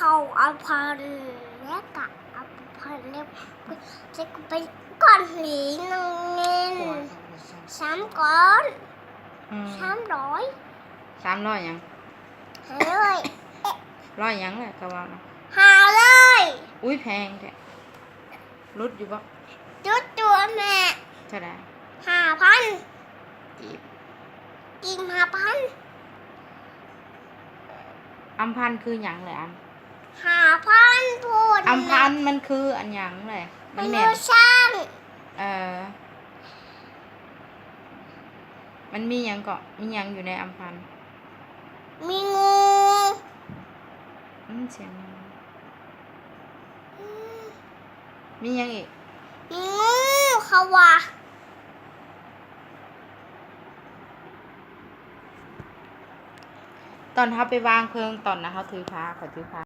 ເອົາອັມພັນ ແລ້ວກະເອົາອັມພັນ ແລ້ວໃສ່ກັບໄປກ້ອນຫີນໜຶ່ງ ສາມກ້ອນ ອືມ ສາມຮ້ອຍ ສາມຮ້ອຍຫຍັງ? ຫ້າຮ້ອຍ ຮ້ອຍຫຍັງແຫຼະ ກະເວົ້ານະ ຫ້າຮ້ອຍ ອຸ້ຍ ແພງແທ້. ຫຼຸດຢູ່ບໍ່? ຫຼຸດຕົວະແມ່. ເທົ່າໃດ? ຫ້າພັນ ກີບ ກີບຫ້າພັນ. ອັມພັນຄືຫຍັງແຫຼະ? ອັມ ຫ້າພັນພຸ້ນ. ອັມພັນມັນຄືອັນຫຍັງແຫຼະ? ມັນແມ່ນ ມັນຢູ່ຊ້າງ. ເອີ ມັນມີຫຍັງເກາະ? ມີຫຍັງຢູ່ໃນອັມພັນ? ມີງູ. ອືມ ສຽງງູ. ອືມ ມີຫຍັງອີກ? ມີງູ ເຂົາວ່າ. ຕອນເຮົາໄປວາງເພີງ ຕອນນັ້ນເຮົາຖືພາ ຂ້ອຍຖືພາ